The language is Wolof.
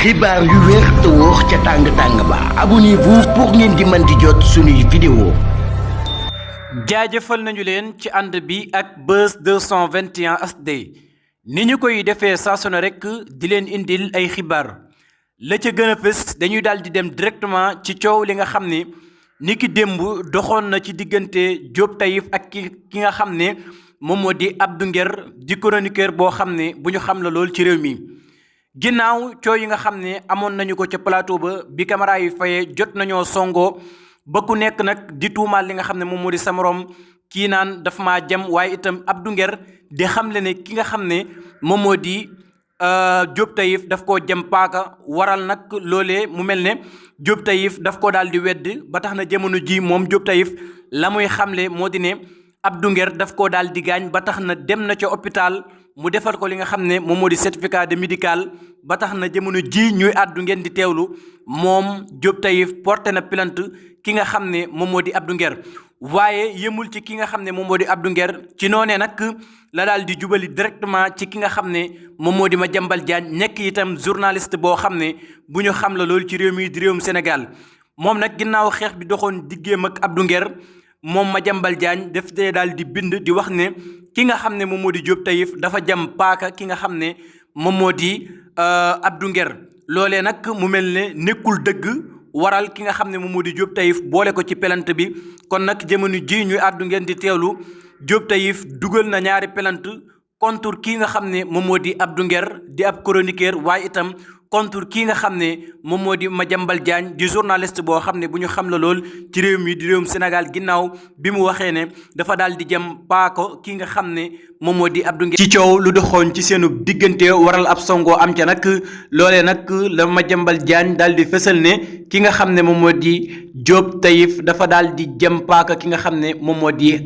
xibaar yu wér te wóor ca tàng-tàng ba abonnez-vous pour ngeen di mën di jot suñuy vidéo. jaajëfal nañu leen ci ànd bi ak Buzz 221 HD ni ñu koy defee saa su ne rek di leen indil ay xibaar la ca gën a fës dañuy daal di dem directement ci coow li nga xam ne ni ki démb doxoon na ci diggante Diop Taïf ak ki nga xam ne moom moo di Abdou Nguer di chroniqueur boo xam ne bu ñu xam la lool ci réew mi. ginnaaw coow yi nga xam ne amoon nañu ko ca plateau ba bi caméra yi fayee jot nañoo songoo ba ku nekk nag di tuumaal li nga xam ne moom moo di sa morom kii naan daf maa jam waaye itam Abdou Nguer di xamle ne ki nga xam ne moom moo di Diop Taïf daf koo jam paaka waral nag loolee mu mel ne Diop Taïf daf ko daal di wedd ba tax na jamono ji moom Diop Taïf la muy xamle moo di ne Abdou Nguer daf koo daal di gaañ ba tax na dem na ca hôpital mu defal ko li nga xam ne moom moo di certificat de médical ba tax na jamono ji ñuy àddu ngeen di teewlu moom Diop Taïf porté na plainte ki nga xam ne moom moo di Abdou Nguer waaye yemul ci ki nga xam ne moom moo di Abdou Nguer ci noonee nag la daal di jubali directement ci ki nga xam ne moom moo di Madiambal Diagne nekk itam journaliste boo xam ne bu ñu xam la loolu ci réew mi di réewum Sénégal moom nag ginnaaw xeex bi doxoon diggeem ak Abdou Nguer moom Madiambal Diagne daf dee daal di bind di wax ne ki nga xam ne moom moo di Diop Taïf dafa jam paaka ki nga xam ne moom moo di Abdou Nguer loolee nag mu mel ne nekkul dëgg waral ki nga xam ne moom moo di Diop Taïf boole ko ci plainte bi kon nag jamono ji ñuy àddu ngeen di teewlu Diop Taïf dugal na ñaari plainte contre kii nga xam ne moom moo di Abdou Nguer di ab chroniqueur waaye itam contre kii nga xam ne moom moo di Madiambal Diagne di journaliste boo xam ne bu ñu xam la lool ci réew mi di réewum Sénégal ginnaaw bi mu waxee ne dafa daal di jëm paako kii nga xam ne moom moo di Abdou Nguer ci coow lu doxoon ci seenu diggante waral ab songoo am ca nag loolee nag la Madiambal Diagne daal di fësal ne ki nga xam ne moom moo di Diop Taïf dafa daal di jëm paaka ki nga xam ne moom moo di